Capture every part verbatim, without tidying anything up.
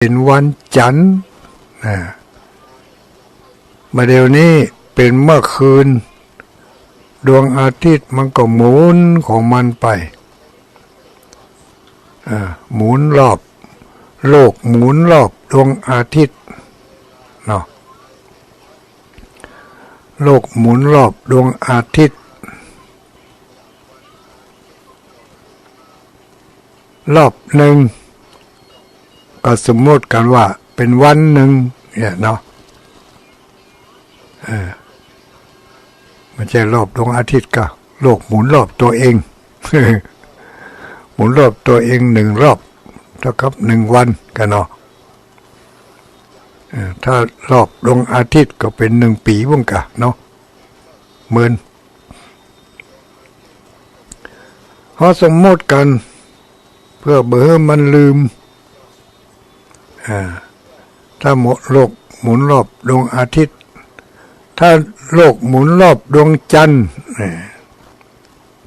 เป๋นวันจั๋นทร์ นะ บ่าเดี่ยวนี้เป๋นเมื่อคืน ดวงอาทิตย์มันก็หมุนของมันไป อ่า หมุนรอบ โลกหมุนรอบดวงอาทิตย์ เนาะ โลกหมุนรอบดวงอาทิตย์ รอบนึ่ง ก็สมมุติกั๋นว่าเป๋นวันนึ่ง เนี่ยเนาะ เออ บ่ใจ้รอบดวงอาทิตย์ก็ โลกหมุนรอบตั๋วเอง หมุนรอบตั๋วเองนึ่งรอบ เต้ากับนึ่งวันกั๋นเนาะ เออ ถ้ารอบดวงอาทิตย์ก็เป๋นนึ่งปี๋พุ้นก่าเนาะ เหมือน เฮาสมมุติกั๋น เปื้อบ่หื้อมันลืม อ่า ถ้าโลกหมุนรอบดวงอาทิตย์ ถ้าโลกหมุนรอบดวงจั๋นทร์ เออ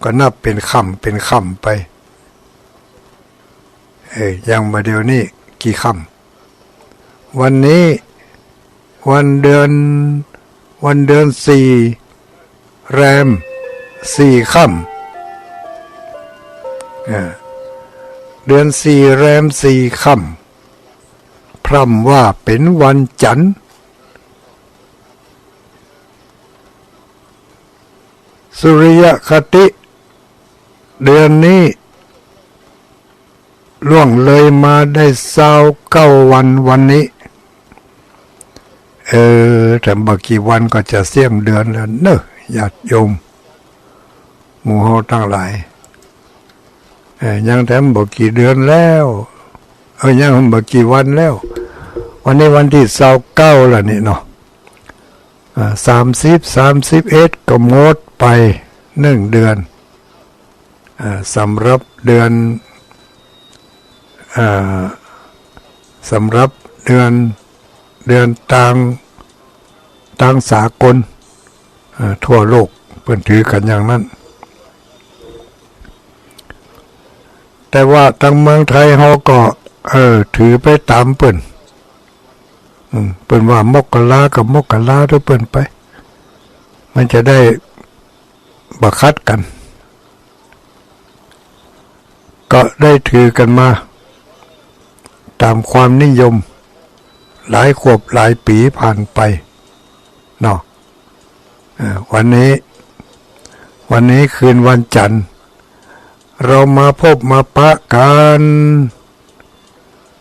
ก็นับเป๋นค่ำเป๋นค่ำไป เออ อย่างบ่าเดี่ยวนี้กี่ค่ำ วันนี้ วันเดือน วันเดือนสี่ แรมสี่ค่ำ อ่า เดือนสี่แรมสี่ค่ำ พร่ำว่าเป๋นวันจั๋นทร์ สุริยคติ เดือนนี้ ล่วงเลยมาได้ซาวเก้าวัน วันนี้ เออ แถมบ่กี่วันก็จะเสี้ยงเดือนแล้วเนาะ ญาติโยม หมู่เฮาตังหลาย เออ ยังแถมบ่กี่เดือนแล้ว เออ ยังบ่กี่วันแล้ว วันนี้วันตี้ซาวเก้าแล้วนี่เนาะ อ่า สามสิบ สามสิบเอ็ด ก็หมดไปนึ่งเดือน อ่า สำหรับเดือน อ่า สำหรับเดือน เดือนตาง ตางสากล อ่า ทั่วโลกเปิ้นถือกั๋นอย่างนั้น แต่ว่าตางเมืองไทยเฮาก็ เออ ถือไปต๋ามเปิ้น อืม เปิ้นว่ามกราก็มกราตวยเปิ้นไป มันจะได้บ่ขัดกั๋น ก็ได้ถือกั๋นมาต๋ามความนิยม หลายขวบหลายปี๋ผ่านไปเนาะ เออ วันนี้ วันนี้คืนวันจั๋นทร์ เฮามาพบมาปะกั๋น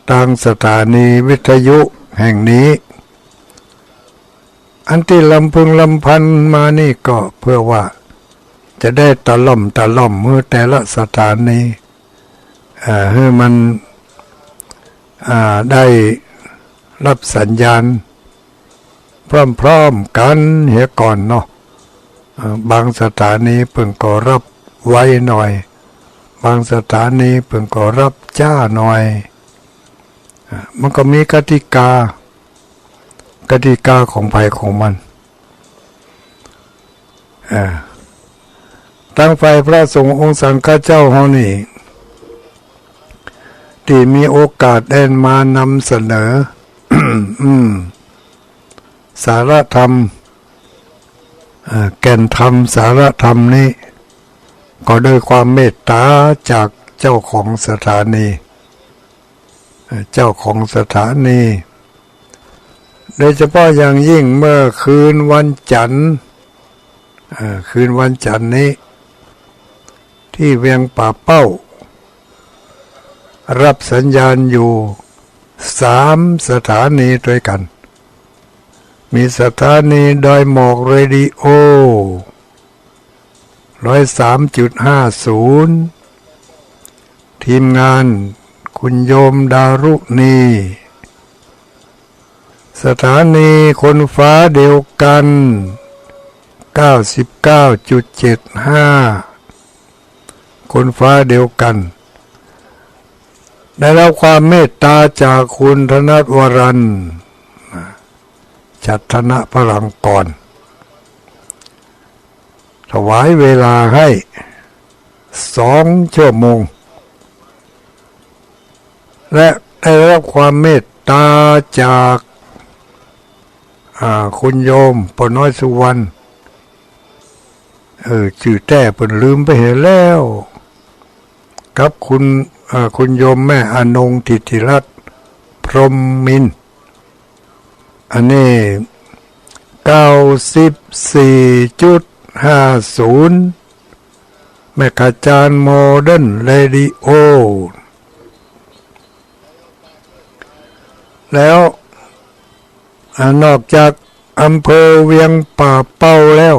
ตางสถานีวิทยุแห่งนี้ อันตี้ลำพึงลำพันมานี่ก็เปื้อว่าจะได้ตะล่อมตะล่อมหื้อแต่ละสถานี เอ่อ หื้อมัน อ่า ได้ฮับสัญญาณพร้อมๆ กั๋นเหียก่อนเนาะ เอ่อ บางสถานีเปิ้นก็ฮับไวหน่อย บางสถานีเปิ้นก็ฮับจ๊าหน่อย อ่า มันก็มีกติกา กติกาของใผของมัน อ่า ตางฝ่ายพระสงฆ์องค์สังฆเจ้าเฮานี่ ตี้มีโอกาสได้มานำเสนอ อืม สาระธรรม อ่า แก่นธรรม สาระธรรมนี้ ก็ด้วยความเมตต๋าจากเจ้าของสถานี เอ่อ เจ้าของสถานี โดยเฉพาะอย่างยิ่งเมื่อคืนวันจั๋นทร์ เอ่อ คืนวันจั๋นทร์นี้ ตี้เวียงป่าเป้า ฮับสัญญาณอยู่สามสถานีตวยกั๋น มีสถานีดอยหมอกเรดิโอ ร้อยสามจุดห้าศูนย์ ทีมงานคุณโยมดารุณี สถานีคนฟ้าเดียวกั๋น เก้าสิบเก้าจุดเจ็ดห้า คนฟ้าเดียวกั๋น ได้ฮับความเมตต๋าจากคุณธนัทวรัน ฉัตรธนพลังกร ถวายเวลาหื้อสองชั่วโมง และได้ฮับความเมต ต๋าจาก อ่า คุณโยมป้อน้อยสุวรรณ เออ จื้อแต๊เปิ้นลืมไปเหียแล้ว กับคุณ เอ่อ คุณโยมแม่อนงค์ ถิติรัตน์ พรหมมินทร์ อันนี้ เก้าสิบสี่จุดห้าศูนย์ เมกะฮาร์ต โมเดิร์นเรดิโอ แล้ว อ่า นอกจากอำเภอเวียงป่าเป้าแล้ว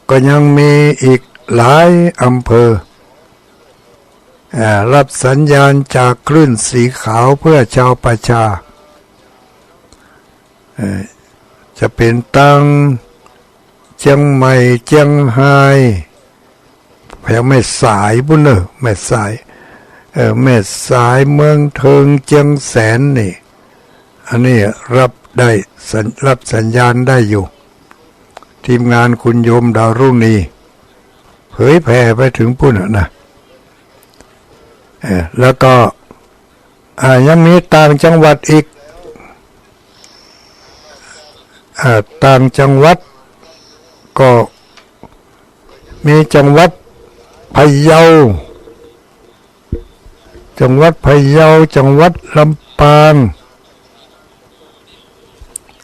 ก็ยังมีอีกหลายอำเภอ อ่า รับสัญญาณจากคลื่นสีขาวเพื่อชาวประชา เอ่อ จะเป๋นตางเจียงใหม่ เจียงฮาย แผวแม่สายปู้นเน่อ แม่สาย เอ่อ แม่สาย เมืองเถิง เจียงแสนนี่ อันนี้รับได้ สัญ- รับสัญญาณได้อยู่ ทีมงานคุณโยมดารุณี เผยแผ่ไปถึงปู้นน่ะนะ เอ่อ แล้วก็ อ่า ยังมีต่างจังหวัดอีก อ่า ต่างจังหวัดก็มีจังหวัดพะเยา จังหวัดพะเยา จังหวัดลำปาง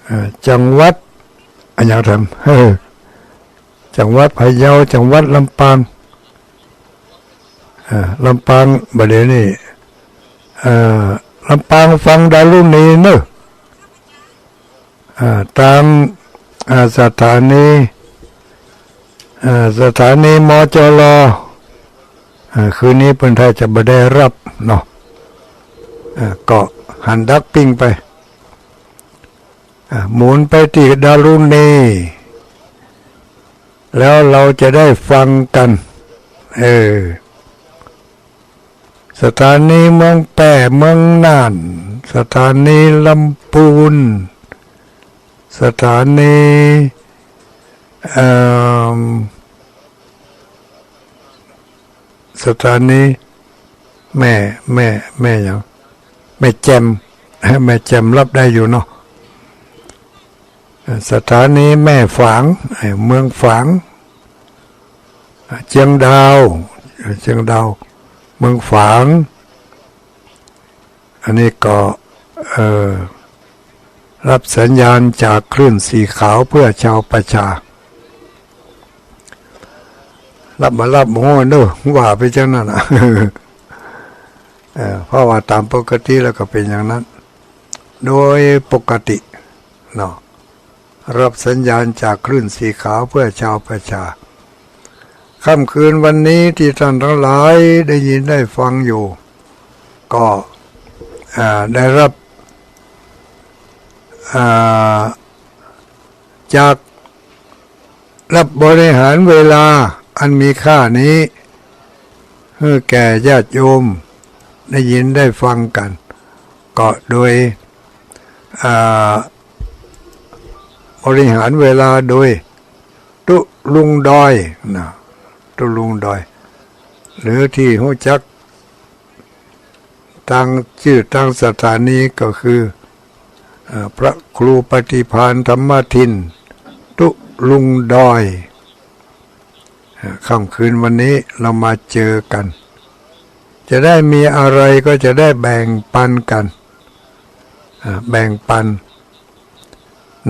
อ่า จังหวัด อะหยังแถม เออ จังหวัดพะเยา จังหวัดลำปาง อ่า ลำปาง บ่าเดี่ยวนี้ อ่า ลำปางฟังดารุณีเน่อ อ่า ตาง อ่า สถานี อ่า สถานี มจร อ่า คืนนี้เปิ้นถ้าจะบ่ได้รับเนาะ อ่า ก็หันดักปิ้งไป อ่า หมุนไปตี้ดารุณี แล้วเราจะได้ฟังกัน เออ สถานีเมืองแป้ เมืองน่าน สถานีลำปูน สถานี เอิ่ม สถานีแม่ แม่ แม่หยัง แม่แจ่ม แม่แจ่มรับได้อยู่เนาะ สถานีแม่ฝาง เอ่อ เมืองฝาง เจียงดาว เจียงดาว เมืองฝาง อันนี้ก็ เอ่อ รับสัญญาณจากคลื่นสีขาวเพื่อชาวประชา รับบ่รับบ่ฮู้เน่อ ว่าไปจั่งนั้นน่ะ เอ่อ เพราะว่าต๋ามปกติแล้วก็เป๋นอย่างนั้น โดยปกติเนาะ รับสัญญาณจากคลื่นสีขาวเพื่อชาวประชา ค่ำคืนวันนี้ตี้ต้านตังหลายได้ยินได้ฟังอยู่ ก็ อ่า ได้รับ อ่า จาก รับบริหารเวลาอันมีค่านี้ หื้อแก่ญาติโยมได้ยินได้ฟังกั๋น ก็โดย อ่า บริหารเวลาโดย ตุ๊ลุงดอย นะ ตุ๊ลุงดอย หรือตี้ฮู้จัก ตางจื้อตางสถานีก็คือ เอ่อ พระครูปฏิภาณธรรมทิน ตุ๊ลุงดอย เอ่อ ค่ำคืนวันนี้เรามาเจอกั๋น จะได้มีอะไรก็จะได้แบ่งปันกั๋น เอ่อ แบ่งปัน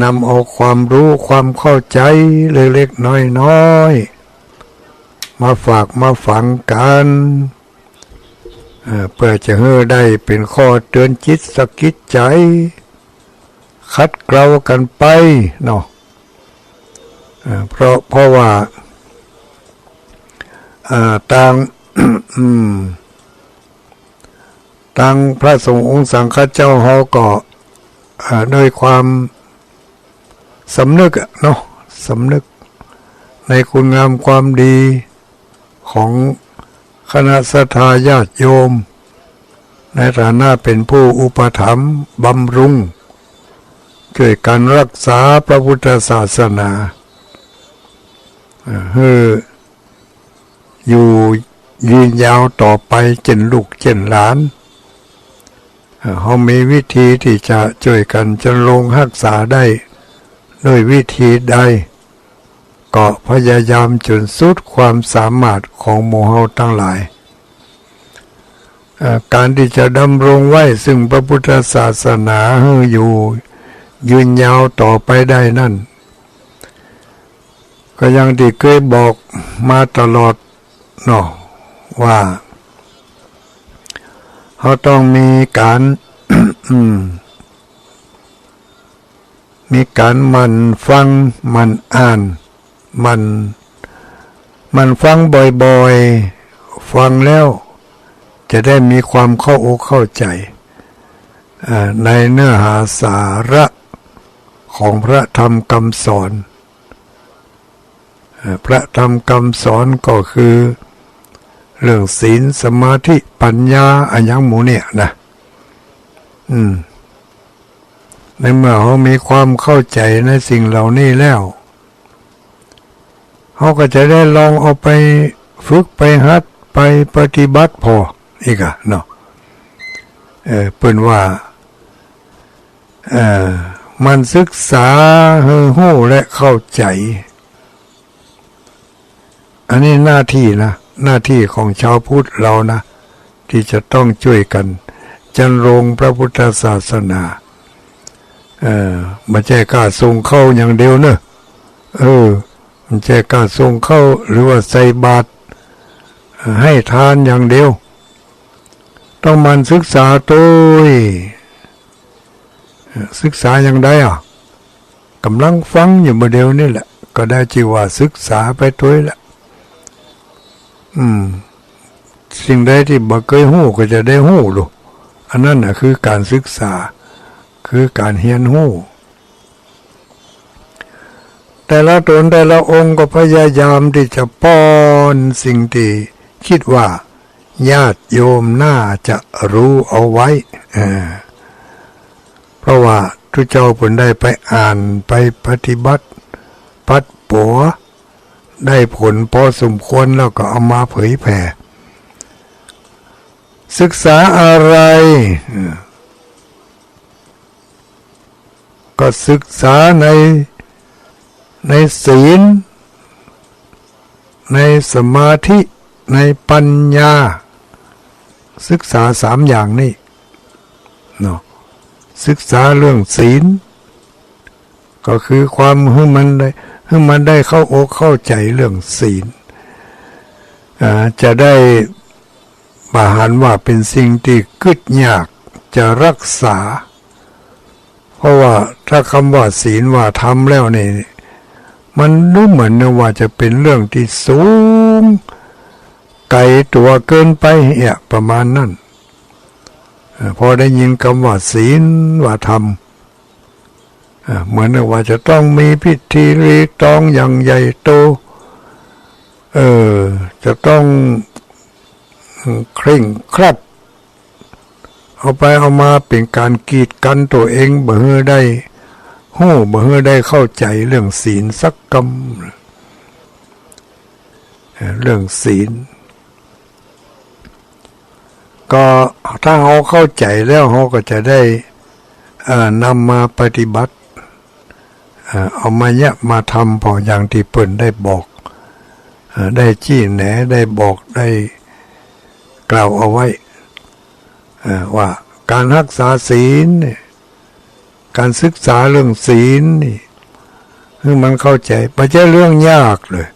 นำเอาความฮู้ความเข้าใจ๋เล็กๆ น้อยๆ มาฝากมาฝังกั๋น เอ่อ เปื้อจะหื้อได้เป๋นข้อเตื๋อนจิตสะกิดใจ๋ ขัดเกลากั๋นไปเนาะ เอ่อ เพราะ เพราะว่า เอ่อ ตาง อืม ตางพระสงฆ์องค์สังฆเจ้าเฮาก็ เอ่อ โดยความสำนึกอะเนาะ สำนึกในคุณงามความดีของคณะศรัทธาญาติโยม ในฐานะเป๋นผู้อุปถัมภ์บำรุง ช่วยกั๋นรักษาพระพุทธศาสนา เอ่อ หื้อ อยู่ยืนยาวต่อไป เจ้นลูกเจ้นหลาน เฮามีวิธีตี้จะจ้วยกั๋นจำรงฮักษาได้ โดยวิธีใด ก็พยายามจ๋นสุดความสามารถของหมู่เฮาตังหลาย เอ่อ ก๋านตี้จะดำรงไว้ซึ่งพระพุทธศาสนาหื้ออยู่ยืนยาวต่อไปได้นั้น ก็อย่างตี้เกยบอกมาตลอดเนาะ ว่าเฮาต้องมีก๋าน อืม มีก๋านหมั่นฟัง หมั่นอ่าน หมั่น หมั่นฟังบ่อยๆ ฟังแล้วจะได้มีความเข้าอกเข้าใจ๋ อ่า ในเนื้อหาสาระของพระธรรมคำสอน อ่า พระธรรมคำสอนก็คือเรื่องศีล สมาธิ ปัญญา อะหยังหมู่เนี่ยนะ อืม ในเมื่อเฮามีความเข้าใจ๋ในสิ่งเหล่านี้แล้ว เฮาก็จะได้ลองเอาไปฝึก ไปหัด ไปปฏิบัติผ่ออีกอะเนาะ เออ เปิ้นว่า เอ่อ หมั่นศึกษาหื้อฮู้และเข้าใจ๋ อันนี้หน้าตี้นะ หน้าตี้ของชาวพุทธเฮานะ ตี้จะต้องจ้วยกั๋นจำรงพระพุทธศาสนา เอ่อ บ่ใจ้ก้าส่งข้าวอย่างเดียวเนาะ เออ บ่ใจ้ก้าส่งข้าวหรือว่าใส่บาตรหื้อทานอย่างเดียว ต้องหมั่นศึกษาตวย เอ่อ ศึกษาอย่างใดอะ ก่ำลังฟังอยู่บ่าเดี่ยวนี้แหละ ก็ได้จื้อว่าศึกษาไปตวยละ อืม สิ่งใดตี้บ่เกยฮู้ก็จะได้ฮู้ดู อันนั้นน่ะคือก๋านศึกษา คือก๋านเฮียนฮู้ แต่ละต๋นแต่ละองค์ก็พยายามตี้จะป้อนสิ่งตี้กึ๊ดว่าญาติโยมน่าจะฮู้เอาไว้ เออ เพราะว่าตุ๊เจ้าเปิ้นได้ไปอ่าน ไปปฏิบัติ ปัดปั๋ว ได้ผลพอสมควรแล้วก็เอามาเผยแผ่ ศึกษาอะไร เออ ก็ศึกษาใน ในศีล ในสมาธิ ในปัญญา ศึกษาสามอย่างนี้เนาะ ศึกษาเรื่องศีล ก็คือความหื้อมันได้ หื้อมันได้เข้าอกเข้าใจ๋เรื่องศีล อ่า จะได้บ่หันว่าเป๋นสิ่งตี้กึ๊ดยากจะฮักษา เพราะว่าถ้ากำว่าศีลว่าธรรมแล้วนี่ มันดูเหมือนว่าจะเป๋นเรื่องตี้สูงไก๋ตั๋วเกินไปเหีย ประมาณนั้น เอ่อ พอได้ยินกำว่าศีลว่าธรรม เอ่อ เหมือนว่าจะต้องมีพิธีรีตองอย่างใหญ่โต เอ่อ จะต้องเคร่งครัด เอาไปเอามาเป๋นก๋านกีดกั๋นตั๋วเอง บ่หื้อได้ฮู้ บ่หื้อได้เข้าใจ๋เรื่องศีลสักกำ เอ่อ เรื่องศีล ก็ถ้าเฮาเข้าใจ๋แล้ว เฮาก็จะได้ เอ่อ นำมาปฏิบัติ เอ่อ เอามาเยียะมาทำผ่ออย่างตี้เปิ้นได้บอก เอ่อ ได้จี้แนะ ได้บอก ได้กล่าวเอาไว้ เอ่อ ว่าก๋านฮักษาศีลเนี่ย ก๋านศึกษาเรื่องศีลนี่ หื้อมันเข้าใจ๋ บ่ใจ้เรื่องยากเลย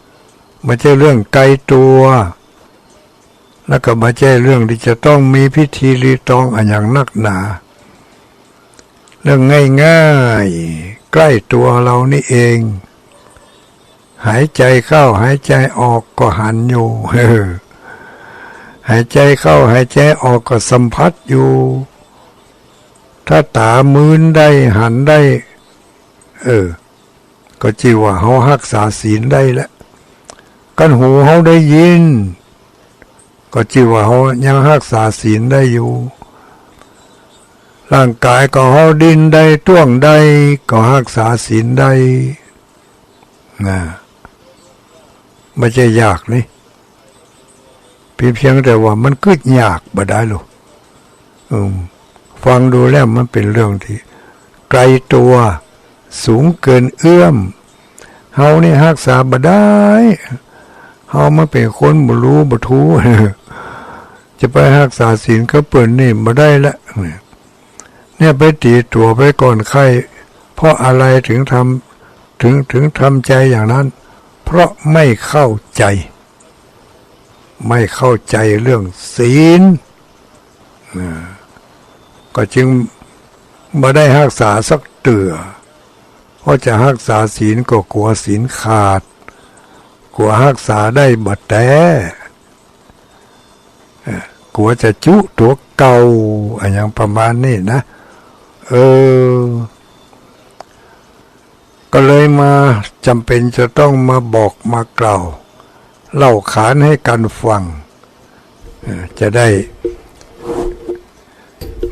บ่ใจ้เรื่องไก๋ตั๋ว แล้วก็บ่ใจ้เรื่องตี้จะต้องมีพิธีรีตองอะหยังนักหนา เรื่องง่ายๆ ใก้ตั๋วเฮานี่เอง หายใจ๋เข้าหายใจ๋ออกก็หันอยู่ หายใจ๋เข้าหายใจ๋ออกก็สัมผัสอยู่ ถ้าต๋ามืนได้หันได้ เออ ก็จื้อว่าเฮาฮักษาศีลได้แล้ว คันหูเฮาได้ยิน ก็จื้อว่าเฮายังฮักษาศีลได้อยู่ ร่างก๋ายของเฮาดิ้นได้ต้วงได้ ก็ฮักษาศีลได้ นะ บ่ใจ้ยากนี่ เพียง เพียงแต่ว่ามันกึ๊ดยากบ่ดายลูก อืม ฟังดูแล้วมันเป๋นเรื่องตี้ไก๋ตั๋ว สูงเกินเอื้อม เฮานี่ฮักษาบ่ได้ เฮามันเป๋นคนบ่ฮู้บ่ฮู้ จะไปฮักษาศีลกับเปิ้นนี่บ่ได้ละ เนี่ยไปตี๋ตั๋วไปก่อนใค่ เพราะอะไรถึงทำ ถึง ถึงทำใจอย่างนั้น เพราะไม่เข้าใจ ไม่เข้าใจเรื่องศีล อ่า ก็จึงบ่ได้ฮักษาสักเตื้อ เพราะจะฮักษาศีลก็กั๋วศีลขาด กั๋วฮักษาได้บ่แต๊ เอ่อ กั๋วจะจุตั๋วเก่า อะหยังประมาณนี้นะ เออ ก็เลยมาจ๋ำเป๋นจะต้องมาบอกมากล่าว เล่าขานหื้อกั๋นฟัง เอ่อ จะได้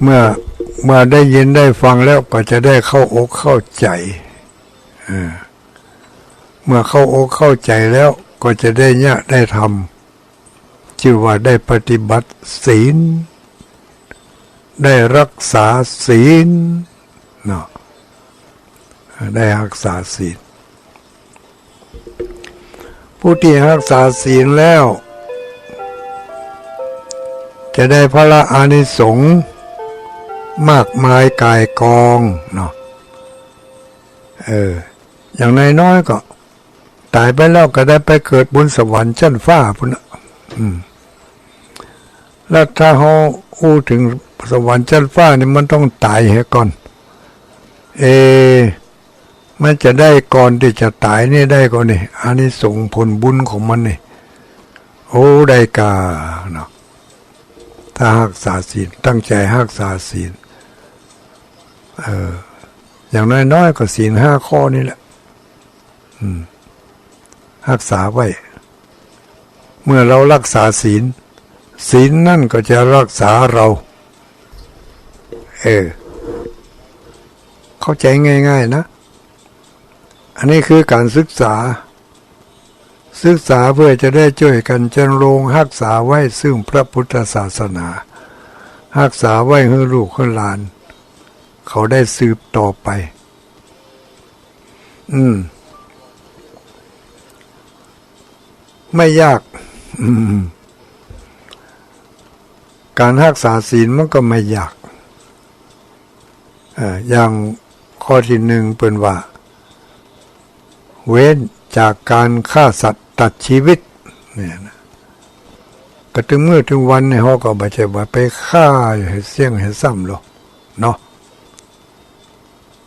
เมื่อ เมื่อได้ยินได้ฟังแล้วก็จะได้เข้าอกเข้าใจ๋ เอ่อ เมื่อเข้าอกเข้าใจ๋แล้วก็จะได้เยียะได้ธรรม จื้อว่าได้ปฏิบัติศีล ได้ฮักษาศีล เนาะ ได้ฮักษาศีล ผู้ตี้ฮักษาศีลแล้ว จะได้ผละอานิสงส์มากมายก่ายกองเนาะ เออ อย่างน้อยๆ ก็ ต๋ายไปแล้วก็ได้ไปเกิดบนสวรรค์จั๊นฟ้าปู๊นน่ะ อืม แล้วถ้าเฮาอู้เถิงสวรรค์จั๊นฟ้านี่มันต้องต๋ายเหียก่อน เอ มันจะได้ก่อนตี้จะต๋ายนี่ได้ก่อนี่ อานิสงส์ผลบุญของมันนี่ โอ้ ได้ก่าเนาะ ถ้าฮักษาศีล ตั้งใจ๋ฮักษาศีล เออ อย่างน้อยๆ ก็ศีลห้าข้อนี่แหละ อืม ฮักษาไว้ เมื่อเฮาฮักษาศีล ศีลนั่นก็จะฮักษาเฮา เออ เข้าใจ๋ง่ายๆ นะ อันนี้คือก๋านศึกษา ศึกษาเปื้อจะได้จ้วยกั๋นจรรโรงฮักษาไว้ซึ่งพระพุทธศาสนา ฮักษาไว้หื้อลูกหื้อหลาน เขาได้สืบต่อไป อืม ไม่ยาก อืม ก๋านฮักษาศีลมันก็ไม่ยาก เอ่อ อย่างข้อตี้นึ่งเปิ้นว่า เว้นจากก๋านฆ่าสัตว์ตัดชีวิต เนี่ยนะ ก็ตึงมื้อตึงวันนี่เฮาก็บ่ใจ้ว่าไปฆ่าหื้อเสี้ยงหื้อซ้ำหรอกเนาะ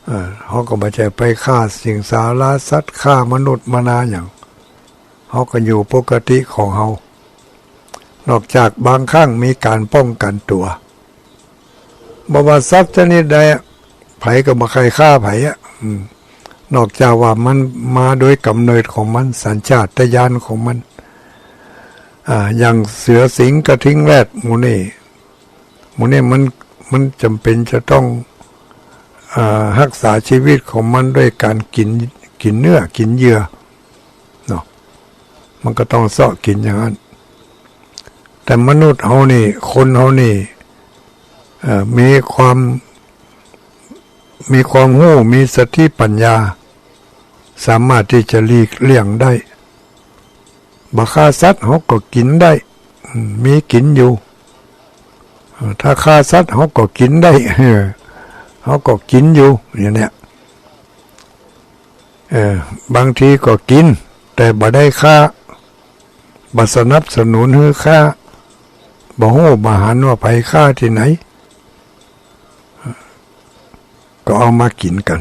เออ เฮาก็บ่ใจ้ไปฆ่าสิงสาราสัตว์ ฆ่ามนุษย์มนาหยัง เฮาก็อยู่ปกติของเฮา นอกจากบางครั้งมีก๋านป้องกั๋นตั๋ว บ่ว่าสัตว์ชนิดใดอะ ใผก็บ่ใค่ฆ่าใผอะ อืม นอกจากว่ามันมาโดยก๋ำเนิดของมัน สัญชาตญาณของมัน อ่า อย่างเสือสิงห์กระทิงแรดหมู่นี้ หมู่นี้มัน มันจ๋ำเป๋นจะต้อง อ่า ฮักษาชีวิตของมันด้วยก๋านกิ๋น กิ๋นเนื้อ กิ๋นเหยื่อ เนาะ มันก็ต้องเซาะกิ๋นอย่างนั้น แต่มนุษย์เฮานี่ คนเฮานี่ เอ่อ มีความ มีความฮู้ มีสติปัญญา สามารถตี้จะหลีกเลี่ยงได้ บ่ฆ่าสัตว์เฮาก็กิ๋นได้ อืม มีกิ๋นอยู่ เอ่อ ถ้าฆ่าสัตว์เฮาก็กิ๋นได้ เออ เฮาก็กิ๋นอยู่ อย่างเนี้ย เออ บางทีก็กิ๋น แต่บ่ได้ฆ่า บ่สนับสนุนหื้อฆ่า บ่ฮู้บ่หันว่าใผฆ่าตี้ไหน ก็เอามากิ๋นกั๋น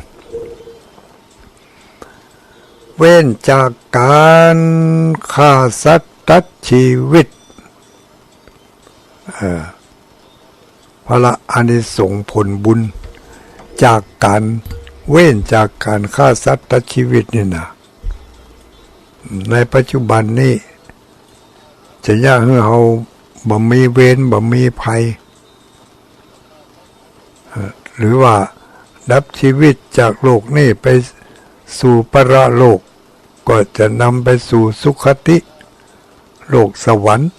เว้นจากก๋านฆ่าสัตว์ตัดชีวิต เอ่อ ผละอานิสงส์ผลบุญ จากก๋านเว้นจากก๋านฆ่าสัตว์ตัดชีวิตนี่นะ ในปัจจุบันนี้ จะเยียะหื้อเฮาบ่มีเวรบ่มีภัย เอ่อ หรือว่าดับชีวิตจากโลกนี้ไปสู่ปรโลก ก็จะนำไปสู่สุคติ โลกสวรรค์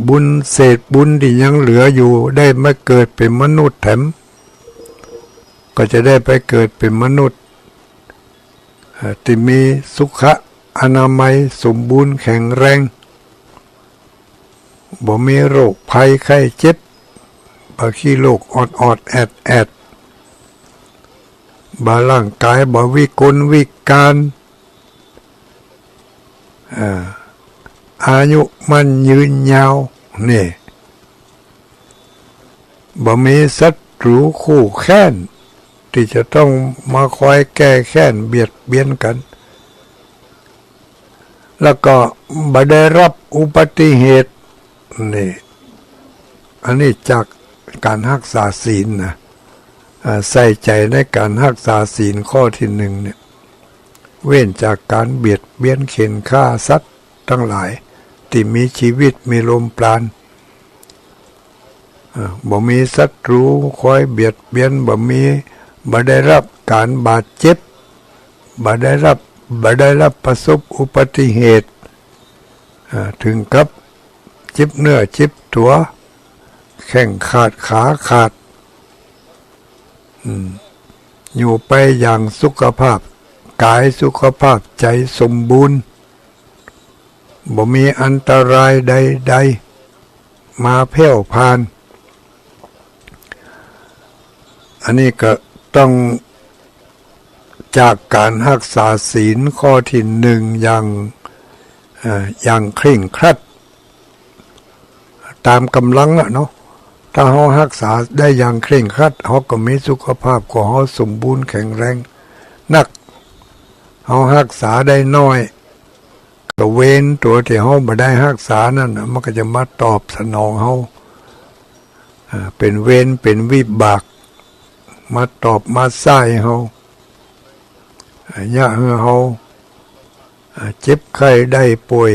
บุญ เศษบุญตี้ยังเหลืออยู่ ได้มาเกิดเป๋นมนุษย์แถม ก็จะได้ไปเกิดเป๋นมนุษย์ เอ่อ ตี้มีสุขอนามัยสมบูรณ์แข็งแรง บ่มีโรคภัยไข้เจ็บ บ่ขี้โรคออดๆ แอดๆ บ่ร่างก๋ายบ่วิกลวิการ เอ่อ อายุมั่นยืนยาว นี่ บ่มีศัตรู๋คู่แค้น ตี้จะต้องมาคอยแก้แค้นเบียดเบียนกั๋น แล้วก็บ่ได้ฮับอุบัติเหตุ นี่ อันนี้จากก๋านฮักษาศีลนะ เอ่อ ใส่ใจ๋ในก๋านฮักษาศีลข้อตี้นึ่งเนี่ย เว้นจากก๋านเบียดเบียนเข่นฆ่าสัตว์ตังหลายตี้มีจีวิตมีลมปราณ เอ่อ บ่มีศัตรู๋คอยเบียดเบียน บ่มี บ่ได้ฮับก๋านบาดเจ็บ บ่ได้ฮับ บ่ได้ฮับประสบอุบัติเหตุ เอ่อ เถิงกับเจ็บเนื้อเจ็บตั๋ว แข้งขาดขาขาด อืม อยู่ไปอย่างสุขภาพก๋ายสุขภาพใจ๋สมบูรณ์ บ่มีอันตรายใดๆ มาแผ่วผ่าน อันนี้ก็ต้องจากก๋านฮักษาศีลข้อตี้นึ่งอย่าง เอ่อ อย่างเคร่งครัด ต๋ามก๋ำลังอะเนาะ ถ้าเฮาฮักษาได้อย่างเคร่งครัด เฮาก็มีสุขภาพของเฮาสมบูรณ์แข็งแรงนัก เฮาฮักษาได้น้อย ก็เวรตั๋วตี้เฮาบ่ได้ฮักษานั่นน่ะ มันก็จะมาตอบสนองเฮา อ่า เป๋นเวรเป๋นวิบาก มาตอบมาใส่เฮา อ่า เยียะหื้อเฮา อ่า เจ็บไข้ได้ป่วย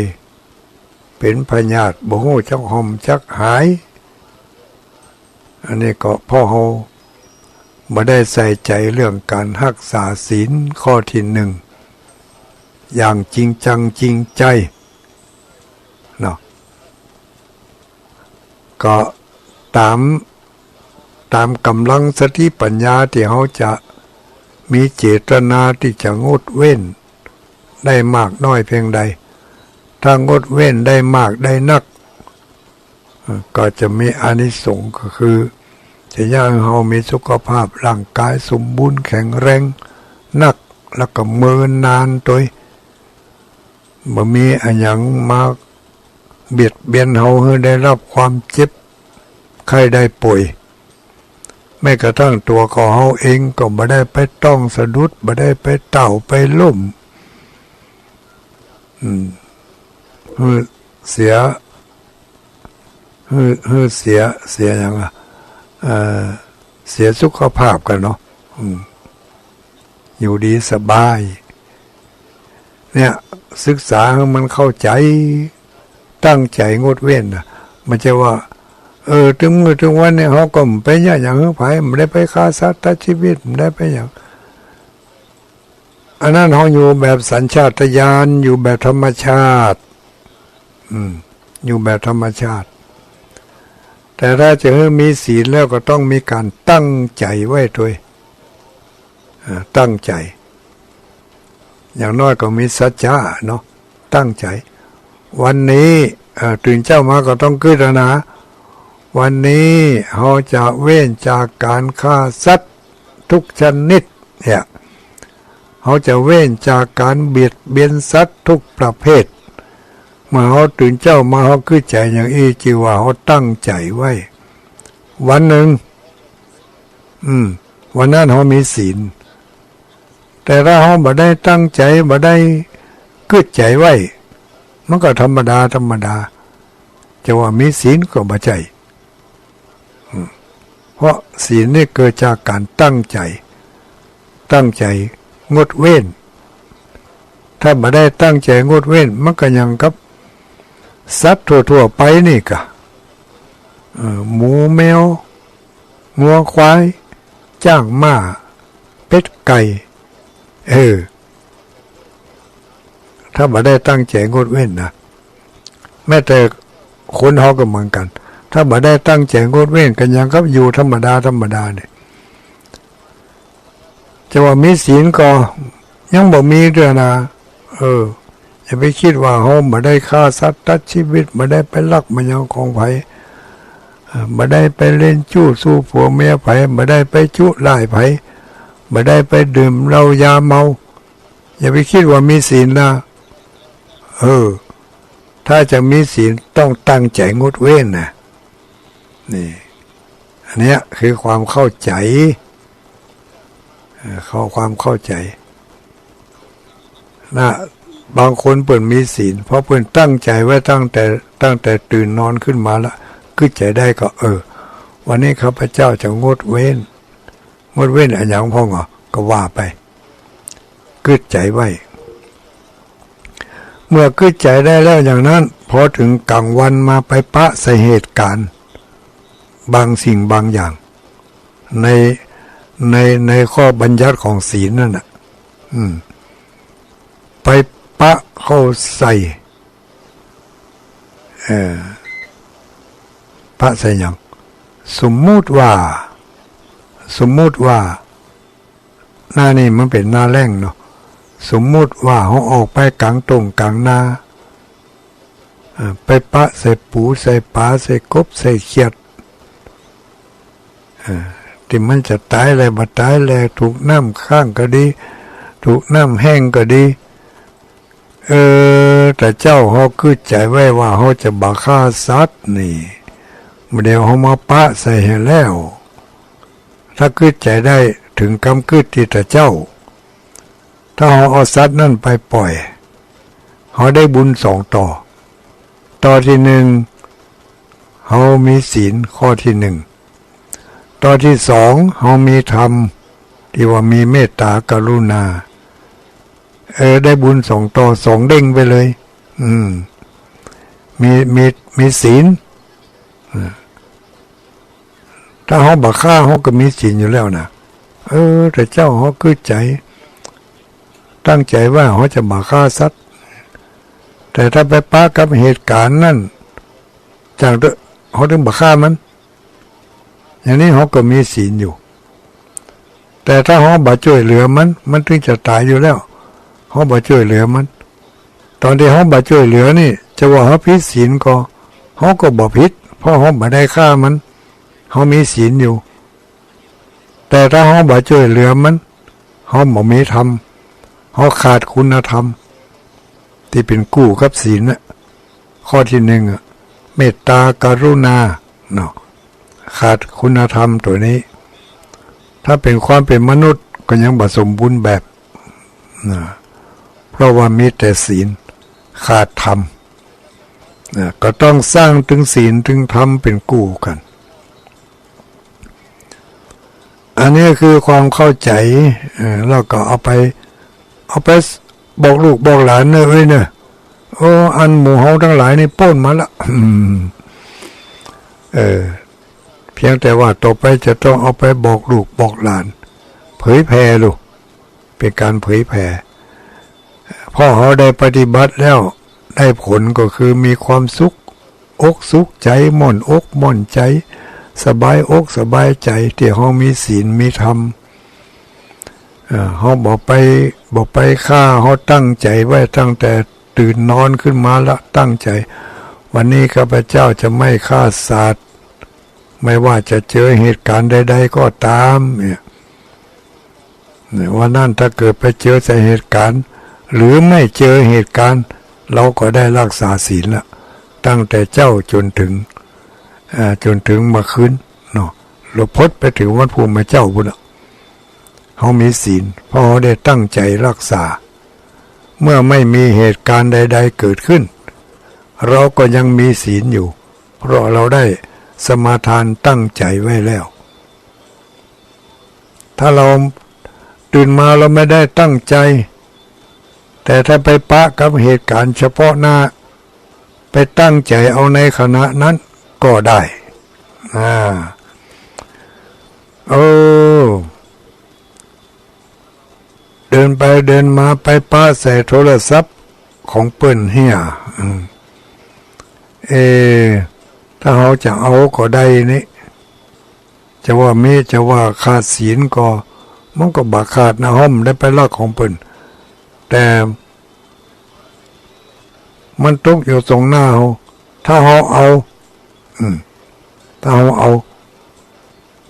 เป๋นพยาธิบ่ฮู้จักห่มจักหาย อันนี้ก็เพราะเฮาบ่ได้ใส่ใจ๋เรื่องก๋านฮักษาศีลข้อตี้นึ่งอย่างจริงจังจริงใจ๋เนาะ ก็ต๋าม ต๋ามก๋ำลังสติปัญญาตี้เฮาจะมีเจตนาตี้จะงดเว้นได้มากน้อยเพียงใด ถ้างดเว้นได้มากได้นัก เอ่อ ก็จะมีอานิสงส์ ก็คือจะเยียะหื้อเฮามีสุขภาพร่างก๋ายสมบูรณ์แข็งแรงนัก แล้วก็เมินนานตวย บ่มีอะหยังมาเบียดเบียนเฮาหื้อได้ฮับความเจ็บไข้ได้ป่วย แม้กระทั่งตั๋วของเฮาเองก็บ่ได้ไปต้องสะดุด บ่ได้ไปเต้าไปล้ม อืม หื้อเสีย หื้อ หื้อเสีย เสียหยังอะ เอ่อ เสียสุขภาพกั๋นเนาะ อืม อยู่ดีสบาย เนี่ย ศึกษาหื้อมันเข้าใจ๋ ตั้งใจ๋งดเว้นน่ะ บ่ใจ้ว่า เออ ตึงมื้อตึงวันเนี่ย เฮาก็บ่ไปเยียะหยังหื้อใผ บ่ได้ไปฆ่าสัตว์ตัดจีวิต บ่ได้ไปหยัง อันนั้นเฮาอยู่แบบสัญชาตญาณ อยู่แบบธรรมชาติ อืม อยู่แบบธรรมชาติ แต่ถ้าจะหื้อมีศีลแล้วก็ต้องมีก๋านตั้งใจ๋ไว้ตวย อ่า ตั้งใจ๋ อย่างน้อยก็มีสัจจะเนาะ ตั้งใจ๋ วันนี้ เอ่อ ตื่นเจ๊ามาก็ต้องกึ๊ดเอานะ วันนี้เฮาจะเว้นจากก๋านฆ่าสัตว์ทุกชนิด เนี่ย เฮาจะเว้นจากก๋านเบียดเบียนสัตว์ทุกประเภท เมื่อเฮาตื่นเจ๊ามา เฮากึ๊ดใจ๋อย่างอี้ จื้อว่าเฮาตั้งใจ๋ไว้ วันนึ่ง อืม วันนั้นเฮามีศีล แต่ถ้าเฮาบ่ได้ตั้งใจ๋ บ่ได้กึ๊ดใจ๋ไว้ มันก็ธรรมดา ธรรมดา จะว่ามีศีลก็บ่ใจ้ อืม เพราะศีลนี่เกิดจากก๋านตั้งใจ๋ ตั้งใจ๋งดเว้น ถ้าบ่ได้ตั้งใจ๋งดเว้น มันก็อย่างกับสัตว์ทั่วๆ ไปนี่กะ เออ หมู แมว งัว ควาย จ๊าง ม้า เป็ด ไก่ เออ ถ้าบ่ได้ตั้งใจ๋งดเว้นนะ แม้แต่ คนเฮาก็เหมือนกั๋น ถ้าบ่ได้ตั้งใจ๋งดเว้นกั๋น อย่างกับอยู่ธรรมดาธรรมดาเนี่ย จะว่ามีศีลก็ยังบ่มีเตื้อนา เออ อย่าไปกึ๊ดว่าเฮาบ่ได้ฆ่าสัตว์ตัดชีวิต บ่ได้ไปลักบ่หยังของใผ เอ่อ บ่ได้ไปเล่นจู๊สู่ผัวเมียใผ บ่ได้ไปจุร้ายใผ บ่ได้ไปดื่มเหล้ายาเมา อย่าไปกึ๊ดว่ามีศีลนา เออ ถ้าจะมีศีลต้องตั้งใจ๋งดเว้นนะ นี่ อันเนี้ยคือความเข้าใจ๋ เอ่อ เข้า ความเข้าใจ๋ นะ บางคนเปิ้นมีศีล เพราะเปิ้นตั้งใจ๋ไว้ตั้งแต่ ตั้งแต่ตื่นนอนขึ้นมาละ กึ๊ดใจ๋ได้ก็ เออ วันนี้ข้าพเจ้าจะงดเว้น งดเว้นอะหยังพ่องเหรอ ก็ว่าไป กึ๊ดใจ๋ไว้ เมื่อกึ๊ดใจ๋ได้แล้วอย่างนั้น พอเถิงก๋างวันมาไปปะใส่เหตุก๋ารณ์ บางสิ่งบางอย่าง ใน ใน ในข้อบัญญัติของศีลนั่นน่ะ อืม ไปปะเข้าใส่ เอ่อ ปะใส่หยัง สมมุติว่า สมมุติว่า หน้านี้มันเป๋นหน้าแล้งเนาะ สมมุติว่าเฮาออกไปก๋างต้งก๋างนา เอ่อ ไปปะใส่ปูใส่ป๋า ใส่กบใส่เขียด เอ่อ ตี้มันจะต๋ายแลบ่ต๋ายแล ถูกน้ำค้างก็ดี ถูกน้ำแห้งก็ดี เออ ต๋าเจ้าเฮากึ๊ดใจ๋ไว้ว่าเฮาจะบ่ฆ่าสัตว์นี่ บ่าเดี่ยวเฮามาปะใส่หั้นแล้ว ถ้ากึ๊ดใจ๋ได้เถิงกำกึ๊ดตี้ต๋าเจ้า ถ้าเฮาเอาสัตว์นั้นไปป่อย เฮาได้บุญสองต่อ ต่อตี้หนึ่ง เฮามีศีล ข้อตี้หนึ่ง ต่อตี้สอง เฮามีธรรม ตี้ว่ามีเมตต๋ากรุณา เออ ได้บุญสองต่อ สองเด้งไปเลย อืม มี มี มีศีล เออ ถ้าเฮาบ่ฆ่า เฮาก็มีศีลอยู่แล้วนะ เออ ต๋าเจ้าเฮากึ๊ดใจ๋ ตั้งใจ๋ว่าเฮาจะบ่ฆ่าสัตว์ แต่ถ้าไปปะกับเหตุก๋ารณ์นั้น จั่งเต๊อะ เฮาเถิงบ่ฆ่ามัน อย่างนี้เฮาก็มีศีลอยู่ แต่ถ้าเฮาบ่จ้วยเหลือมัน มันเถิงจะต๋ายอยู่แล้ว เฮาบ่จ้วยเหลือมัน ต๋อนตี้เฮาบ่จ้วยเหลือนี่ จะว่าเฮาผิดศีลก็ เฮาก็บ่ผิด เพราะเฮาบ่ได้ฆ่ามัน เฮามีศีลอยู่ แต่ถ้าเฮาบ่จ้วยเหลือมัน เฮาบ่มีธรรม เฮาขาดคุณธรรม ตี้เป๋นกู้กับศีลน่ะ ข้อตี้หนึ่งอะ เมตต๋ากรุณา เนาะ ขาดคุณธรรมตั๋วนี้ ถ้าเป๋นความเป๋นมนุษย์ก็ยังบ่สมบูรณ์แบบ นะ เพราะว่ามีแต่ศีล ขาดธรรม นะ ก็ต้องสร้างตึงศีลตึงธรรมเป๋นกู้กั๋น อันนี้คือความเข้าใจ๋ เออ แล้วก็เอาไป เอาไปบอกลูกบอกหลานเน่อ เอ้ยเน่อ โอ้ อันหมู่เฮาตังหลายนี่ป๊นมาละ อืม เออ เพียงแต่ว่าต่อไปจะต้องเอาไปบอกลูกบอกหลาน เผยแผ่ลูก เป๋นก๋านเผยแผ่ เพราะเฮาได้ปฏิบัติแล้ว ได้ผลก็คือมีความสุข อกสุขใจ๋ ม่วนอกม่วนใจ๋ สบายอกสบายใจ๋ ตี้เฮามีศีลมีธรรม เอ่อ เฮาบ่ไป บ่ไปฆ่า เฮาตั้งใจ๋ไว้ตั้งแต่ตื่นนอนขึ้นมาละ ตั้งใจ๋ วันนี้ข้าพเจ้าจะไม่ฆ่าสัตว์ ไม่ว่าจะเจอเหตุก๋ารณ์ใดๆ ก็ต๋าม เนี่ย เนี่ย วันนั้นถ้าเกิดไปเจอใส่เหตุก๋ารณ์ หรือไม่เจอเหตุก๋ารณ์ เฮาก็ได้ฮักษาศีลละ ตั้งแต่เจ๊าจ๋นเถิง อ่า จ๋นเถิงเมื่อคืนเนาะ หรือพดไปเถิงวันพุธมื้อเจ๊าปู้นน่ะ เฮามีศีล เพราะเฮาได้ตั้งใจ๋ฮักษา เมื่อไม่มีเหตุก๋ารณ์ใดๆ เกิดขึ้น เฮาก็ยังมีศีลอยู่ เพราะเฮาได้สมาทานตั้งใจ๋ไว้แล้ว ถ้าเฮาตื่นมาเฮาไม่ได้ตั้งใจ๋ แต่ถ้าไปปะกับเหตุก๋ารณ์เฉพาะหน้า ไปตั้งใจ๋เอาในขณะนั้นก็ได้ อ่า เออ เดินไปเดินมาไปปะใส่โทรศัพท์ของเปิ้นเหีย อืม เออ ถ้าเฮาจะเอาก็ได้นี่ จะว่ามี จะว่าขาดศีลก็ มันก็บ่ขาดนะ เฮาบ่ได้ไปลักของเปิ้น แต่ มันตกอยู่ตรงหน้าเฮา ถ้าเฮาเอา อืม ถ้าเฮาเอา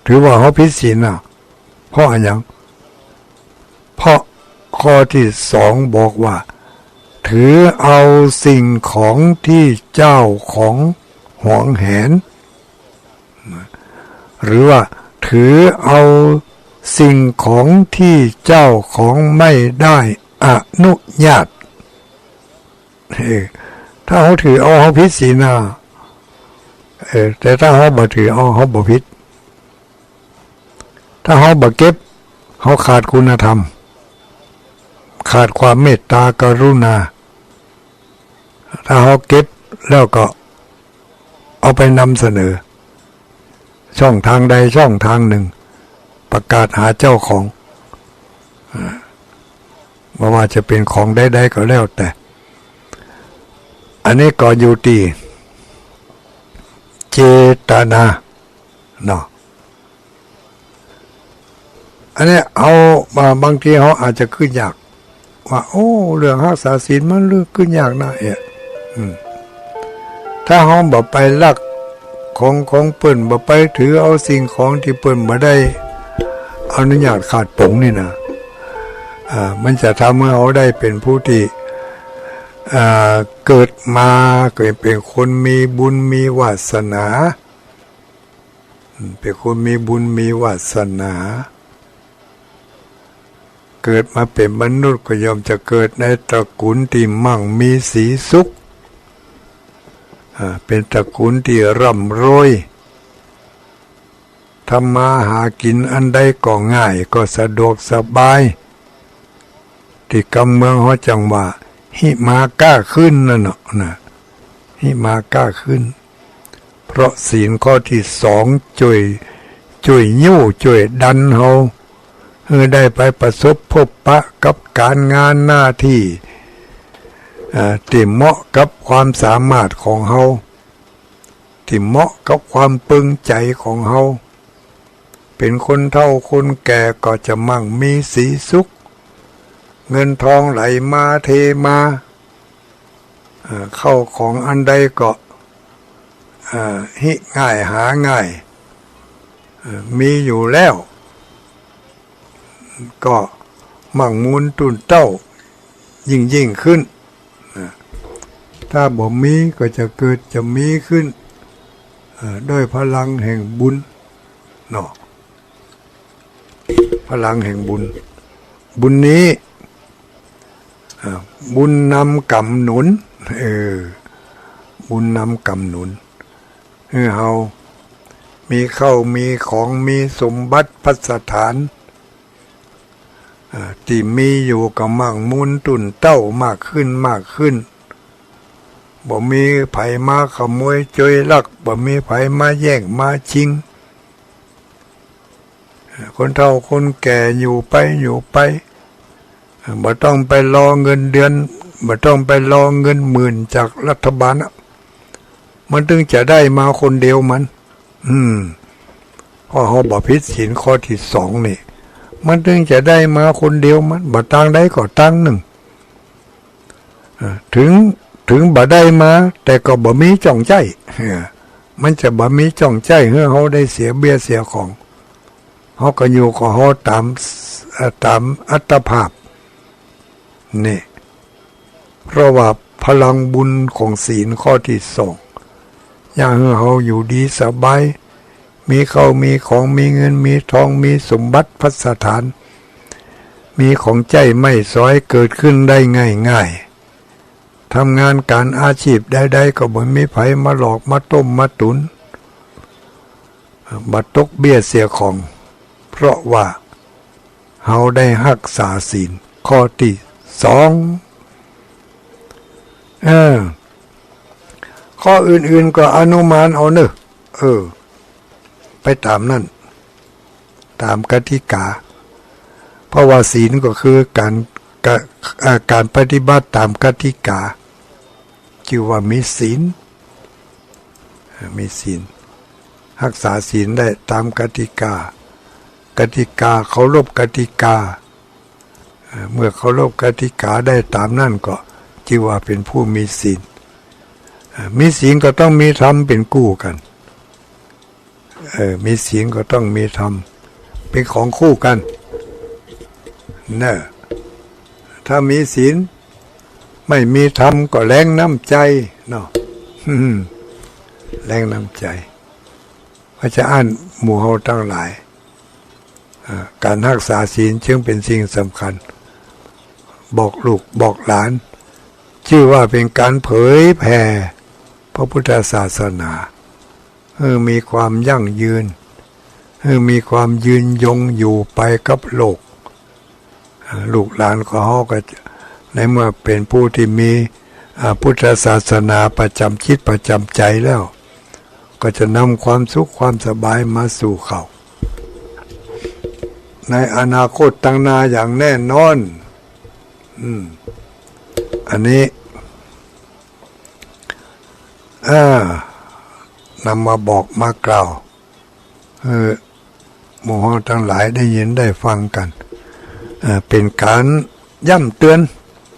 ถือว่าเฮาผิดศีลน่ะ เพราะอะหยัง เพราะข้อที่สองบอกว่า ถือเอาสิ่งของที่เจ้าของหวงแหน หรือว่าถือเอาสิ่งของที่เจ้าของไม่ได้อนุญาต เออ ถ้าเฮาถือเอา เฮาผิดศีลน่ะ เออ แต่ถ้าเฮาบ่ถือเอา เฮาบ่ผิด ถ้าเฮาบ่เก็บ เฮาขาดคุณธรรม ขาดความเมตตากรุณา ถ้าเฮาเก็บแล้วก็เอาไปนำเสนอ ช่องทางใดช่องทางหนึ่ง ประกาศหาเจ้าของ อ่า บ่ว่าจะเป๋นของใดๆ ก็แล้วแต่ อันนี้ก็อยู่ตี้เจตนา เนาะ อันนี้เฮา บาง บางทีเฮาอาจจะกึ๊ดยาก ว่า โอ้ เรื่องฮักษาศีลมันกึ๊ดยากนะ เอ๊ะ อืม ถ้าเฮาบ่ไปลักของ ของเปิ้น บ่ไปถือเอาสิ่งของตี้เปิ้นบ่ได้อนุญาตขาดป๋งนี่นะ อ่า มันจะทำหื้อเฮาได้เป๋นผู้ตี้ อ่า เกิดมาก็เป๋นคนมีบุญมีวาสนา อืม เป๋นคนมีบุญมีวาสนา เกิดมาเป๋นมนุษย์ก็ย่อมจะเกิดในตระกูลตี้มั่งมีสีสุข อ่า เป๋นตระกูลตี้ร่ำรวย ทำมาหากิ๋นอันใดก็ง่าย ก็สะดวกสบาย ตี้กำเมืองเฮาจั่งว่า หิมาก้าขึ้นนั่นเนาะนะ หิมาก้าขึ้น เพราะศีลข้อตี้สองจ้วย จ้วยยู้จ้วยดันเฮา หื้อได้ไปประสบพบปะกับก๋านงานหน้าตี้ อ่า ตี้เหมาะกับความสามารถของเฮา ตี้เหมาะกับความปึงใจ๋ของเฮา เป๋นคนเฒ่าคนแก่ก็จะมั่งมีสีสุข เงินทองไหลมาเทมา เอ่อ เข้าของอันใดก็ เอ่อ หิง่ายหาง่าย เอ่อ มีอยู่แล้ว ก็มั่งมูนตุ้นเต้ายิ่งๆ ขึ้น นะ ถ้าบ่มีก็จะเกิดจะมีขึ้น เอ่อ ด้วยพลังแห่งบุญ เนาะ พลังแห่งบุญ บุญนี้ อ่า บุญนำกำหนุน เออ บุญนำกำหนุน หื้อเฮามีเข้ามีของ มีสมบัติภัสถาน อ่า ตี้มีอยู่ก็มั่งมูนตุ้นเต้ามากขึ้น มากขึ้น บ่มีใผมาขโมยโจยลัก บ่มีใผมาแย่งมาชิง คนเฒ่าคนแก่อยู่ไป อยู่ไป บ่ต้องไปรอเงินเดือน บ่ต้องไปรอเงินหมื่นจากรัฐบาลอะ มันตึงจะได้มาคนเดียวมัน อืม เพราะเฮาบ่ผิดศีลข้อตี้สองนี่ มันตึงจะได้มาคนเดียวมัน บ่ตางใดก็ตางนึ่ง อ่า ถึง ถึงบ่ได้มา แต่ก็บ่มีจ้องใจ๊ เออ มันจะบ่มีจ้องใจ๊หื้อเฮาได้เสียเบี้ยเสียของ เฮาก็อยู่ของเฮาต๋าม เอ่อ ต๋ามอัตภาพ นี่ เพราะว่าพลังบุญของศีลข้อตี้สอง เยียะหื้อเฮาอยู่ดีสบาย มีเข้ามีของ มีเงินมีทอง มีสมบัติภัสถาน มีของใจ๊ไม้สอยเกิดขึ้นได้ง่ายๆ ทำงานก๋านอาชีพใดๆ ก็บ่มีใผมาหลอกมาต้มมาตุ๋น บ่ตกเบี้ยเสียของ เพราะว่าเฮาได้ฮักษาศีลข้อตี้สอง เออ ข้ออื่นๆ ก็อนุมานเอาเน่อ เออ ไปต๋ามนั้น ต๋ามกติกา เพราะว่าศีลก็คือก๋าน กะ เอ่อ ก๋านปฏิบัติต๋ามกติกา จื้อว่ามีศีล มีศีล ฮักษาศีลได้ต๋ามกติกา กติกา เคารพกติกา เอ่อ เมื่อเคารพกติกาได้ต๋ามนั้นก็จื้อว่าเป๋นผู้มีศีล เอ่อ มีศีลก็ต้องมีธรรมเป๋นกู้กั๋น เออ มีศีลก็ต้องมีธรรมเป๋นของคู่กั๋น เน่อ ถ้ามีศีลไม่มีธรรมก็แล้งน้ำใจ๋เนาะ แล้งน้ำใจ๋ เพราะฉะนั้นหมู่เฮาตังหลาย อ่า ก๋านฮักษาศีลจึงเป๋นสิ่งสำคัญ บอกลูกบอกหลาน จื้อว่าเป๋นก๋านเผยแผ่พระพุทธศาสนา หื้อมีความยั่งยืน หื้อมีความยืนยงอยู่ไปกับโลก อ่า ลูกหลานของเฮาก็จะ ในเมื่อเป๋นผู้ตี้มี อ่า พุทธศาสนาประจ๋ำจิตประจ๋ำใจ๋แล้ว ก็จะนำความสุขความสบายมาสู่เขา ในอนาคตตังหน้าอย่างแน่นอน อืม อันนี้ อ่า นำมาบอกมากล่าว เออ หมู่เฮาตังหลายได้ยินได้ฟังกั๋น เอ่อ เป๋นก๋านย้ำเตือน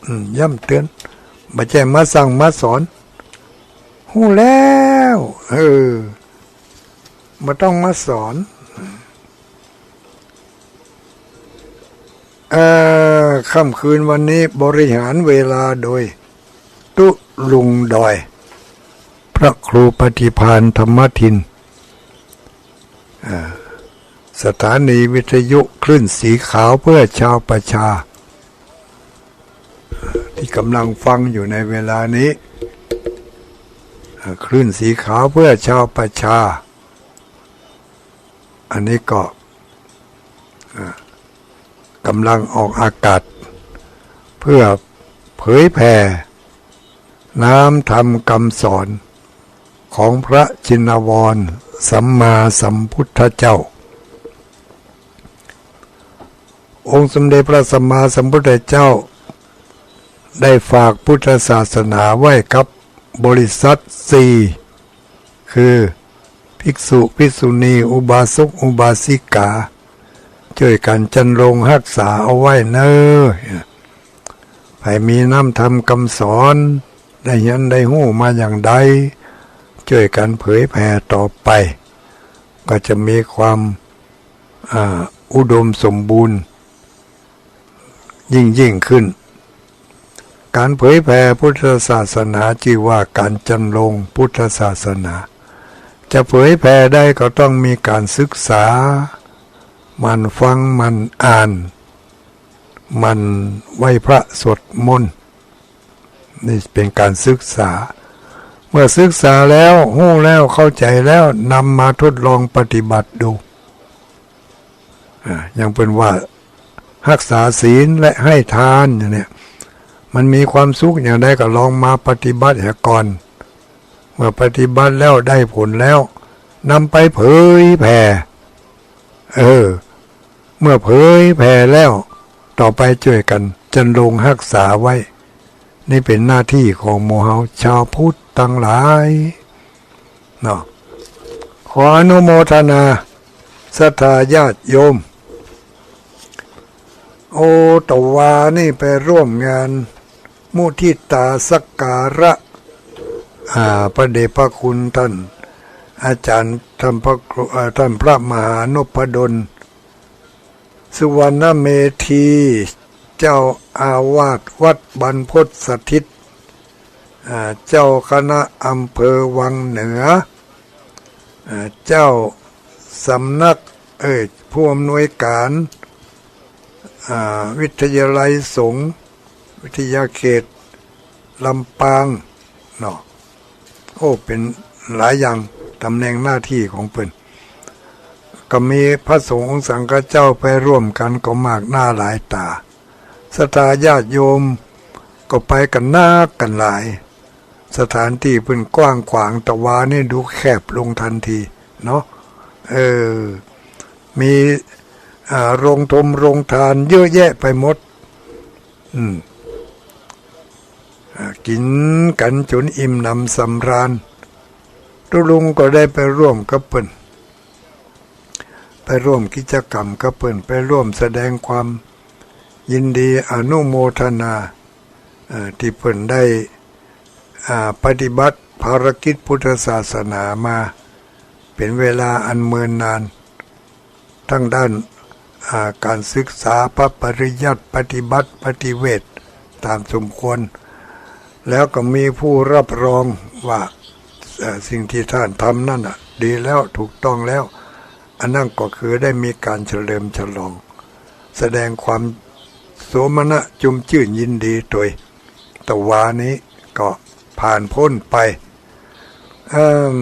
อืม ย้ำเตือน บ่ใจ้มาสั่งมาสอน ฮู้แล้ว เออ บ่ต้องมาสอน เอ่อ ค่ำคืนวันนี้บริหารเวลาโดย ตุ๊ลุงดอย พระครูปฏิภาณธรรมทิน อ่า สถานีวิทยุคลื่นสีขาวเพื่อชาวประชา ที่กำลังฟังอยู่ในเวลานี้ อ่า คลื่นสีขาวเพื่อชาวประชา อันนี้ก็ อ่า กำลังออกอากาศ เพื่อเผยแผ่น้ำธรรมคำสอนของพระชินวรสัมมาสัมพุทธเจ้า องค์สมเด็จพระสัมมาสัมพุทธเจ้า ได้ฝากพุทธศาสนาไว้กับบริษัทสี่ คือภิกษุภิกษุณี อุบาสกอุบาสิกา จ้วยกั๋นจันรงฮักษาเอาไว้เน่อ ใผมีน้ำธรรมคำสอน ได้เฮียนได้ฮู้มาอย่างใด จ้วยกั๋นเผยแผ่ต่อไป ก็จะมีความ อ่า อุดมสมบูรณ์ ยิ่งยิ่งขึ้น ก๋านเผยแผ่พุทธศาสนาจื้อว่าก๋านจันรงพุทธศาสนา จะเผยแผ่ได้ก็ต้องมีก๋านศึกษา หมั่นฟัง หมั่นอ่าน หมั่นไหว้พระสวดมนต์ นี่เป๋นก๋านศึกษา เมื่อศึกษาแล้ว ฮู้แล้ว เข้าใจ๋แล้ว นำมาทดลองปฏิบัติดู อ่า อย่างเปิ้นว่าฮักษาศีลและให้ทานอย่างเนี้ย มันมีความสุขอย่างใดก็ลองมาปฏิบัติเหียก่อน เมื่อปฏิบัติแล้วได้ผลแล้ว นำไปเผยแผ่ เออ เมื่อเผยแผ่แล้ว ต่อไปจ้วยกั๋นจันรงฮักษาไว้ นี่เป๋นหน้าตี้ของหมู่เฮาชาวพุทธตังหลายเนาะ ขออนุโมทนาศรัทธาญาติโยม โอ ตะวานี่ไปร่วมงานมุทิตาสักการะ อ่า พระเดชพระคุณต้านอาจ๋ารย์ ต้านพระครู เอ่อ ต้านพระมหานพดล สุวรรณเมธี เจ้าอาวาสวัดบรรพตสถิต อ่า เจ้าคณะอำเภอวังเหนือ อ่า เจ้าสำนัก เอ่อ ผู้อำนวยการ อ่า วิทยาลัยสงฆ์ วิทยาเขตลำปาง เนาะ โอ้ เป๋นหลายอย่าง ต๋ำแหน่งหน้าตี้ของเปิ้น ก็มีพระสงฆ์องค์สังฆเจ้าไปร่วมกั๋นก็มากหน้าหลายต๋า ศรัทธาญาติโยมก็ไปกั๋นนักกั๋นหลาย สถานตี้เปิ้นกว้างขวาง ตะวานี่ดูแคบลงตันทีเนาะ เออ มี อ่า โรงทมโรงทานเยอะแยะไปหมด อืม อ่า กิ๋นกั๋นจ๋นอิ่มหนำสำราญ ตุ๊ลุงก็ได้ไปร่วมกับเปิ้น ไปร่วมกิจกรรมกับเปิ้น ไปร่วมแสดงความยินดีอนุโมทนา เอ่อ ตี้เปิ้นได้ อ่า ปฏิบัติภารกิจพุทธศาสนามาเป๋นเวลาอันเมินนาน ทางด้าน อ่า ก๋านศึกษาพระปริยัติ ปฏิบัติ ปฏิเวทต๋ามสมควร แล้วก็มีผู้รับรองว่า เอ่อ สิ่งตี้ต้านทำนั้นน่ะ ดีแล้ว ถูกต้องแล้ว อันนั้นก็คือได้มีก๋านเฉลิมฉลอง แสดงความโสมนัสจุมจื้นยินดีตวย ตะวานี้ก็ผ่านป๊นไป เอิ่ม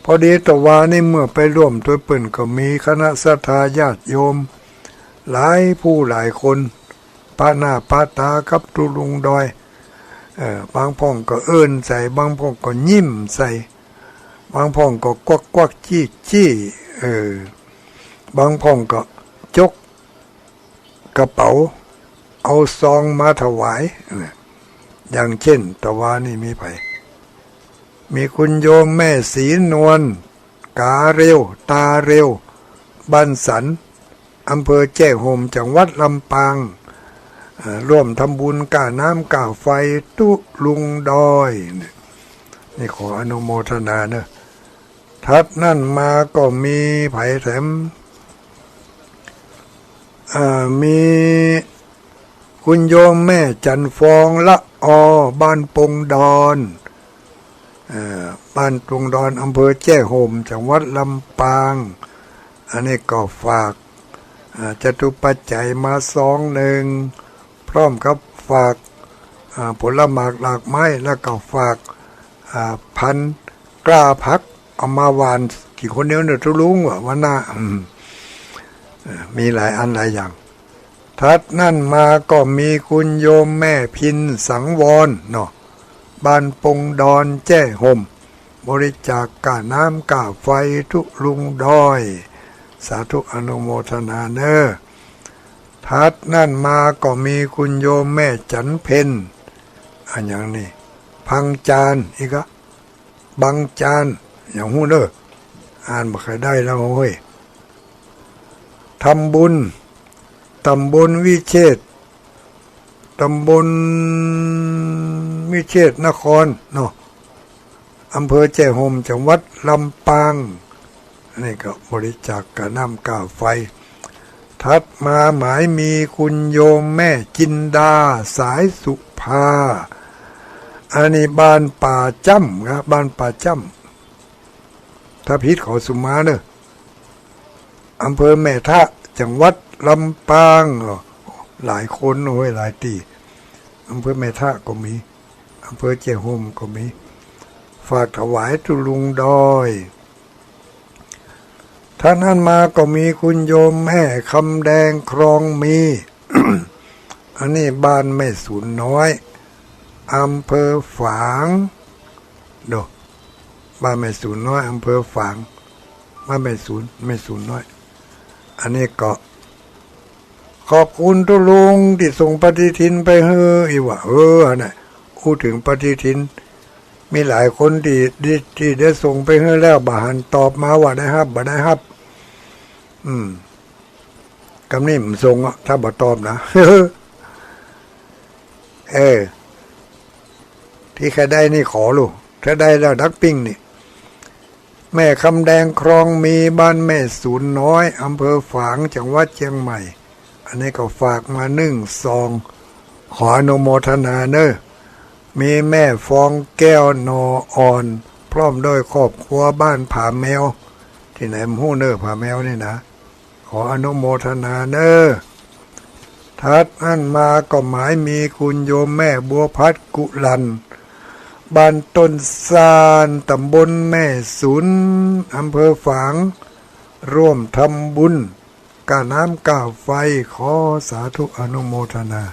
พอดีตะวานี้เมื่อไปร่วมตวยเปิ้นก็มีคณะศรัทธาญาติโยมหลายผู้หลายคน ปะหน้าปะต๋ากับตุ๊ลุงดอย เอ่อ บางพ่องก็เอิ้นใส่ บางพ่องก็ยิ้มใส่ บางพ่องก็กวักกวักจี้จี้ เออ บางพ่องก็จกกระเป๋า เอาซองมาถวาย อย่างเช่น ตะวานี้มีใผ มีคุณโยมแม่ศรีนวล กาเร็ว ตาเร็ว บ้านสัน อำเภอแจ้ห่ม จังหวัดลำปาง เอ่อ ร่วมทำบุญก้าน้ำก้าไฟตุ๊ลุงดอย นี่ นี่ขออนุโมทนาเนอะ ถัดนั้นมาก็มีใผแถม เอ่อ มีคุณโยมแม่จันทร์ฟอง ละออ บ้านปงดอน เอ่อ บ้านปงดอน อำเภอแจ้ห่ม จังหวัดลำปาง อันนี้ก็ฝาก อ่า จตุปัจจัยมาซองนึ่ง พร้อมกับฝาก อ่า ผลหมากหลากไม้ แล้วก็ฝาก อ่า พันกล้าผัก เอามาหว่านกิ๋นคนเดียวเน่อตุ๊ลุง ว่าวันหน้า อืม เอ่อ มีหลายอันหลายอย่าง ถัดนั้นมาก็มีคุณโยมแม่พินสังวรเนาะ บ้านปงดอนแจ้ห่ม บริจาคก้าน้ำก้าไฟตุ๊ลุงดอย สาธุอนุโมทนาเนอะ ถัดนั้นมาก็มีคุณโยมแม่จันเพ็ญ อะหยังนี่ พังจาน อีกอะ บังจาน หยังฮู้เนอะ อ่านบ่ค่อยได้แล้วเฮ้ย ทำบุญ ต๋ำบลวิเชษ ต๋ำบลวิเชษนครเนาะ อำเภอแจ้ห่ม จังหวัดลำปาง อันนี้ก็บริจาคก้าน้ำก้าไฟ ถัดมาหมายมีคุณโยมแม่จินดา สายสุภา อันนี้บ้านป่าจ้ำครับ บ้านป่าจ้ำ ถ้าผิดขอสุมาเนอะ อำเภอแม่ทะ จังหวัดลำปาง อ้อ หลายคนเฮ้ย หลายตี้ อำเภอแม่ทะก็มี อำเภอแจ้ห่มก็มี ฝากถวายตุ๊ลุงดอย ถัดนั้นมาก็มีคุณโยมแม่คำแดง ครองมี อันนี้บ้านแม่สูนน้อย อำเภอฝาง โด บ้านแม่สูนน้อย อำเภอฝาง บ้านแม่สูน แม่สูนน้อย อันนี้ก็ ขอบคุณตุ๊ลุงตี้ส่งปฏิทินไปหื้อ อีหว่า เออ อันนั้น อู้เถิงปฏิทิน มีหลายคนตี้ ตี้ ตี้ได้ส่งไปหื้อแล้ว บ่หันตอบมาว่าได้ฮับ บ่ได้ฮับ อืม กำนี้บ่ส่งอะ ถ้าบ่ตอบนะ เออ ตี้ใค่ได้นี่ขอลูก ถ้าได้แล้วดักปิ้งนี่ แม่คำแดง ครองมี บ้านแม่สูนน้อย อำเภอฝาง จังหวัดเจียงใหม่ อันนี้ก็ฝากมานึ่งซอง ขออนุโมทนาเนอะ มีแม่ฟองแก้ว หน่ออ่อน พร้อมด้วยครอบครัว บ้านผาแมว ตี้ไหนบ่ฮู้เนอะ ผาแมวนี่นะ ขออนุโมทนาเนอะ ถัดนั้นมาก็หมายมีคุณโยมแม่บัวพัด กุลัน บ้านต้นซาน ต๋ำบลแม่สูน อำเภอฝาง ร่วมทำบุญก้าน้ำก้าไฟ ขอสาธุอนุโมทนา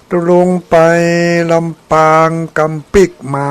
ตุ๊ลุงไปลำปางกำปิ๊กมา